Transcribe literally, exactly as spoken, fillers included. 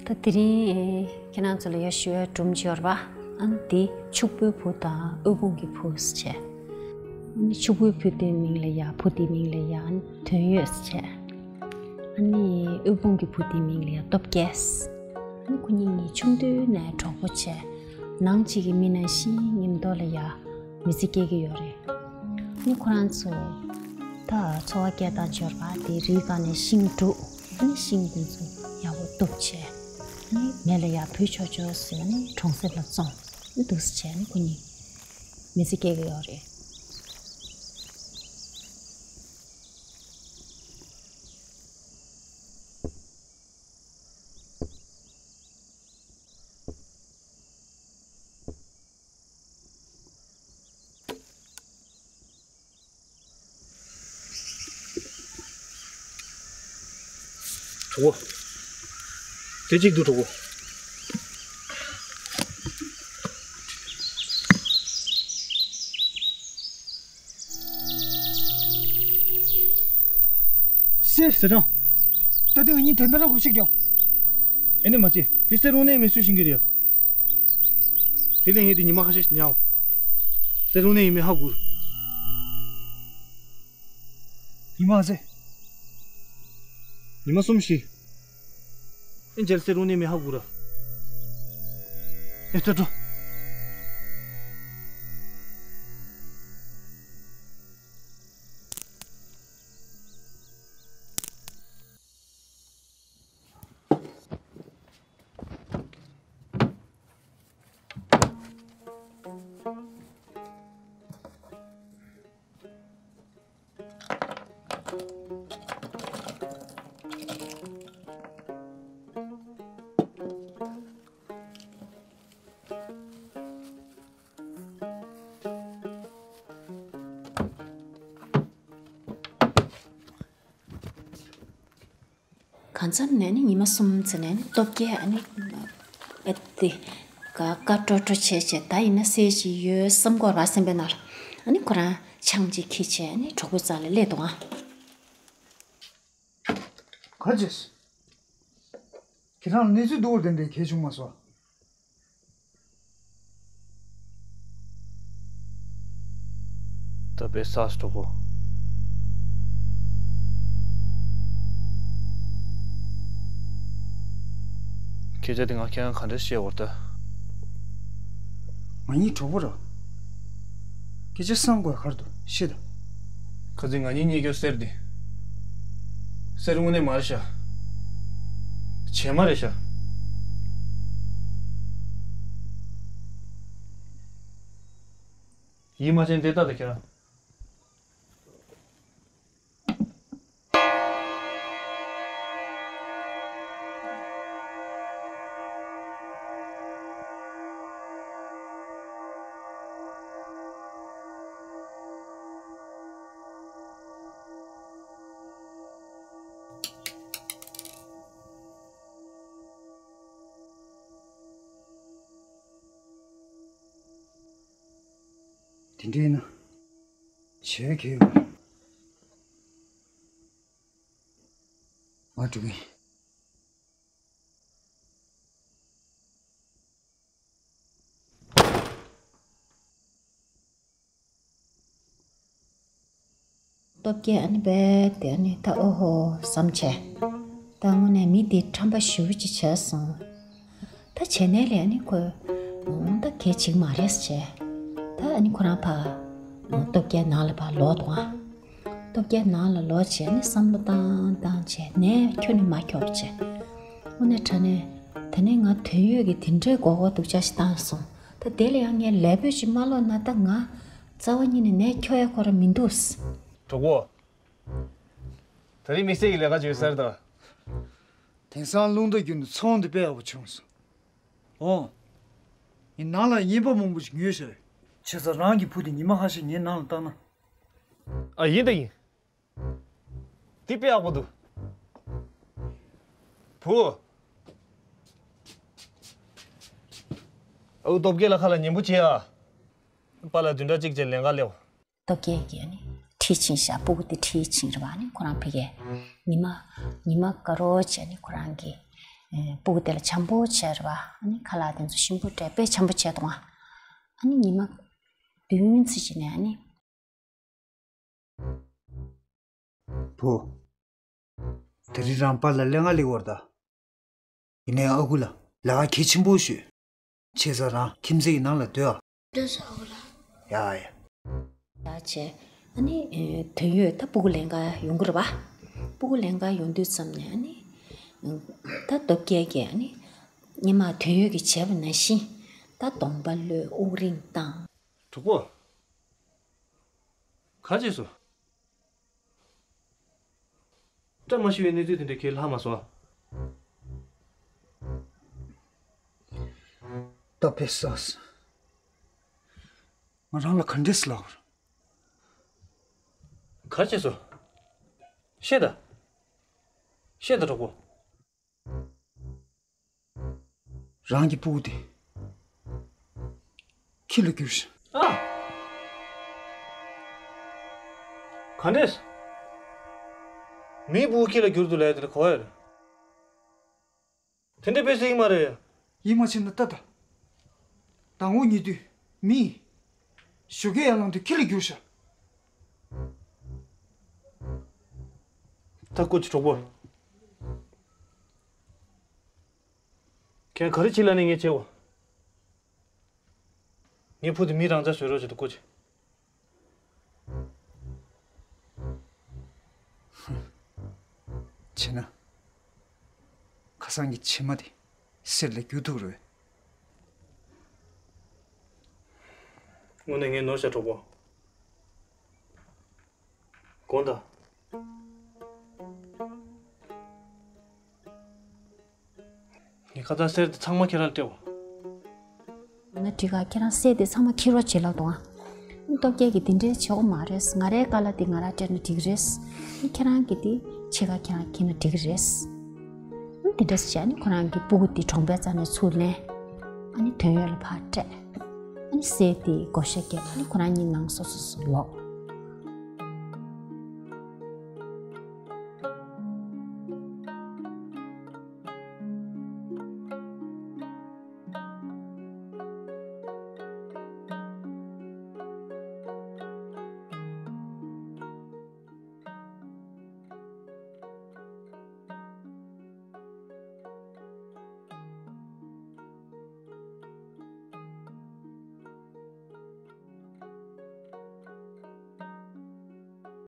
ད་དེ་རིང་ཁྱེད་རང་ཚོ་ལ་ཡ་ཞུ་ཡ་སྒྲུང་ཅིག་ཡོད་རེད་པ། ཨ་ནི་དེ་ཕྱུག་པོའི་བུ་དང་དབུལ་ཕོངས་ཀྱི་བུ་ཟེར་བྱས། ཨ་ནི་ཕྱུག་པོའི་བུ་དེའི་མིང་ལ་ཡ་བུ་དེའི་མིང་ལ་ཡ་ཨ་ནི་དོན་ཡོད་ཟེར་བྱས། ཨ་ནི་དབུལ་ཕོངས་ཀྱི་བུ་དེའི་མིང་ལ་ཡ་སྟོབས་རྒྱལ་ཟེར། ཨ་ནི་ཁོ་གཉིས་གཉིས་ཆུང་དུས་ནས་གྲོགས་པོ་བྱས། ནང་གཅིག་གི་མི་ནང་བཞིན་མཉམ་དུ་ལ་ཡ་མི་ཚེ་སྐྱེལ་གྱི་ཡོད་རེད། ཨ་ནི་ཁོ་རང་ཚོ་ད་འཚོ་བ་སྐྱེལ་སྟངས་ཅིག་ཡོད་རེད་པ། དེ་རིའི་སྒང་ནས་ཤིང་སྒྲུག་ཨ་ནི་ཤིང་དེ་ཚོ་ཡག་པོ་གཏུབ་བྱས། ཨ་ནི་མེ་ལ་ཡར་བུད་ཆོག་ཆོག་ཟེར། ཨ་ནི་གྲོང་གསེབ་ལ་བཙོང་། ཨ་ནི་འདུག་སེ་བྱས་ནས་ཁོ་གཉིས་མི་ཚེ་སྐྱེལ་གྱི་ཡོད་རེད། གྲོགས་པོ། དེ་གཅིག་འདུག་གྲོགས་པོ། སེ་ཟེར་དང་། ད་ལྟ་ང་གཉིས་དེ་འདྲ་རང་ཁུག་ཤིག་ཀྱང་། ཨེ་ནས་མ་བྱེད། དེ་སེ་རུང་ནས་མེ་གསོད་བྱེད་ཀྱི་རེད། དེ་ལས་ངས་དེ་ཉི་མ་ཁ་ཤས་ཤིག་ཉལ། སེ་རུང་ནས་ཡིན་མིན་ཧ་གོ། ཉི་མ་ཟེ། ཉི་མ་གསུམ་བཞི། ཨེ་མཇལ་སེ་རུང་ནས་མི་ཧ་གོ་ར། ཨེ་ཐོ་ཐོ། གང་འཚམ་ནས་ནི་ཉི་མ་གསུམ་ཙམ་ནས་ནི་སྟོབས་རྒྱལ་ཨ་ནི་ཨ་ཏི་ཀ་ཀ་ཀྲོ་ཀྲོ་བྱས་བྱས། ད་ཡིན་ན་སེ་ཅིག་ཡོད་བསམ་གྱི་ཡོད་རེད་པ། སེམས་པའི་ནང་ལ་ཨ་ནི་ཁོ་རང་ཆང་ཅིག་ཁྱེར་བྱས་ཨ་ནི་གྲོགས་པོའི་རྩ་ལ་སླེབས་འདུག་ཨང་། ག་བྱས། ཁྱེད་རང་ལ་གནས་ཚུལ་སྡུག་པོ་དེ་འདྲ་གང་བྱུང་མ་སོང་། ད་དཔེ་ཚ་སོང་གྲོགས་པོ། སྐད་ཆ་དེ་ང་ཁྱེད་རང་ག་འདྲ་བཤད་དགོས་རེད་ད། ང་གཉིས་གྲོགས་པོ་རེད། སྐད་ཆ་བསམ་དགོས་ག་རེ་འདུག་བཤད་དང་། ཁ་རྩང་ང་གཉིས་རྙེད་རྒྱུ་གསེར་དེ། གསེར་དངོས་གནས་མ་རེད་ཤག་བྱེ་མ་རེད་ཤག་ཡིད་མ་ཆེས་དེ་ལྟ་དང་ཁྱེད་རང་། དེ་འདྲ་ཡིན་ན། བྱེད་ཀྱི་ཡོད། ང་འགྲོ་གི་ཡིན། སྟོབས་རྒྱལ་ཨ་ནི་རྦད་དེ་ཨ་ནི་ད་ཨོ་ཧོ་བསམ་བྱས། ད་དངོས་གནས་མི་འདི་ཁྲམ་པ་ཞེ་པོ་ཅིག་བྱས་སོང་། ད་བྱས་ནའི་ལས་ཨ་ནི་ཁོས་ད་གལ་ཆེ་གི་མ་རེད་བྱས། ད་ཨ་ནི་ཁོ་རང་ཕར་སྟོབས་རྒྱལ་ནང་ལ་ཕར་ལོག་འདུག་ཨ། སྟོབས་རྒྱལ་ནང་ལ་ལོག་བྱས་ནས་བསམ་བློ་བཏང་བཏང་བྱས་ནས་ཁྱོན་ནས་མ་འཁྱོག་བྱས། དངོས་གནས་དྲང་གནས་ད་ནི་ང་དོན་ཡོད་ཀྱི་དེ་འདྲའི་མགོ་སྐོར་སྡུག་ཅག་ཞིག་བཏང་སོང་། ད་དེ་ལ་ཡང་ངས་ལས་འབོད་ཅིག་མ་ལོག་ན་ད་ང་རྩ་བ་ཉིད་ནས་ནས་འཁྱོག་ཡ་ཁོ་རང་མི་འདུག་གྲོགས་པོ། ད་རེས་དམིགས་བསལ་གྱི་ལས་ཀ་ཅིག་ཡོད་ས་རེད་ད། དེང་སང་རླུང་རྟ་བརྒྱུད་ནས་ཚོང་འདི་དཔེ་ཡག་པོ་བྱུང་སོང་། འོང་། ངས་ནང་ལ་རྔན་པ་མང་པོ་ཞིག་ཉོས་ཤག་བྱས་ཙང་རང་གི་བུ་དེ་ཉི་མ་ཁ་ཤས་ངའི་ནང་ལ་བཏང་ན། ཨ་ཡིན་ད་ཡིན། འདི་དཔེ་ཡག་པོ་འདུག་བུ། ཨའུ་སྟོབས་རྒྱལ་ལ་ཁ་ལ་ཉན་པོ་བྱེད་ཨ། པཱ་ལགས་བདུན་ཕྲག་གཅིག་རྗེས་ལེན་ག་སླེབས། སྟོབས་རྒྱལ་གྱིས་ཨ་ནི་ཁྲིད་ཕྱིན་ཤག་སྤུ་གུ་དེ་ཁྲིད་ཕྱིན་རེད་པ། ཨ་ནི་ཁོ་རང་ཕ་གིར་ཉི་མ་ཉི་མ་དགའ་རོགས་བྱས་ནས་ཁོ་རང་གི་ སྤུ་གུ་དེ་ལ་བྱམས་པོ་བྱས་རེད་བ། ཨ་ནི་ཁ་ལག་དེ་ཚོ་ཞིམ་པོ་སྤྲད་དཔེ་བྱམས་པོ་བྱས་འདུག་ཨ། ཨ་ནི་ཉི་མ་བདུན་ཙམ་ཅིག་ནས་ཨ་ནི། བུ། དེ་རིང་རང་པཱ་ལགས་ལས་ང་ལས་བར་ད། ཡིན་ནའི་ཨ་ཁུ་ལ་ལས་ཀ་གལ་ཆེན་པོ་ཞུས། བྱས་ཙང་རང་ཁྱིམ་མཚེས་ཀྱི་ནང་ལ་སྡོད་ཨ། སྡོད་སོང་ཨ་ཁུ་ལགས། ཡ་ཡ། ཡ་བྱས། ཨ་ནི་དོན་ཡོད་ད་སྤུ་གུ་ལེན་ག་ཡོང་གི་རེད་བ། སྤུ་གུ་ལེན་ག་ཡོང་དུས་ཙམ་ནས་ཨ་ནི། ད་སྟོབས་རྒྱལ་གྱིས་ཨ་ནི། སྔོན་མ་དོན་ཡོད་ཀྱིས་བྱས་པ་ནང་བཞིན། ད་གདོང་པ་གློད་དབུགས་རིང་བཏང་། གྲོགས་པོ། ག་བྱས་སོང་། བཀྲ་མ་ཤིས་པའི་གནས་ཚུལ་དེ་འདྲ་ཁྱེད་ལྷག་མ་སོང་ཨ། སྟབས་བདེ་སོང་། ང་རང་ལ་ག་འདྲས་ལབ། ག་བྱས་སོང་། བཤད་ད། བཤད་ད་གྲོགས་པོ། རང་གི་སྤུ་གུ་དེ་ཁྱི་ལ་བསྒྱུར་ཤག་ཨ། ག་འདྲས། མིའི་སྤུ་གུ་ཁྱི་ལ་བསྒྱུར་འདུག་ལབ་ཡ་དེ་ལ་གོ་བ་ཡོད་རེད། དེ་འདྲ་དཔེ་སྲིད་ཀྱི་མ་རེད། ཡིད་མ་ཆེས་ན་ལྟ་ད། དང་པོ་ཉེ་དུས་མི། ཞོགས་ཀས་ཡར་ལངས་དུས་ཁྱི་ལ་བསྒྱུར་ཤག་ད་སྐུ་མཁྱེན་གྲོགས་པོ། ཁྱེད་ག་རེ་བྱེད་ལབ་ནས་ངས་བྱེད་འོ། ངའི་བུ་དེ་མི་རང་འཇགས་བཟོས་རོགས་བྱེད་དུ་སྐུ་མཁྱེན། བྱས་ན། ཁ་སང་གི་བྱེ་མ་དེ་གསེར་ལ་བསྒྱུར་ཐུབ་རེད། དངོས་གནས་ངས་ནོར་བཞག་གྲོགས་པོ། དགོངས་དག་ངས་ཁ་སང་གསེར་དེ་ཚང་མ་ཁྱེད་རང་ལ་སྤྲད་འོ། ཡང་ན་འགྲིག་ག་ཁྱེད་རང་གསེར་དེ་ཚང་མ་ཁྱེར་རོགས་བྱེད་ལབ་འདུག་ཨ། སྟོབས་རྒྱལ་གྱིས་དེ་འདྲའི་བྱེད་དགོས་མ་རེད། ང་རའི་ཀ་ལ་དེ་ང་རང་སྤྲད་ན་འགྲིག་གི་རེད། ཁྱེད་རང་གིས་དེ་ཕྱེད་ཀ་ཁྱེད་རང་འཁྱེར་ན་འགྲིག་གི་རེད། དེ་འདྲ་བྱས་ནས་ཁོ་རང་གི་སྤུ་གུ་དེ་གྲོང་པའི་རྩ་ནས་ཚུར་ལེན། ཨ་ནི་དོན་ཡོད་ལ་ཕར་སྤྲད། ཨ་ནི་གསེར་དེ་བགོ་བཤའ་བརྒྱབ། ཨ་ནི་ཁོ་རང་གཉིས་ནང་སོ་སོ་སོ་ལོག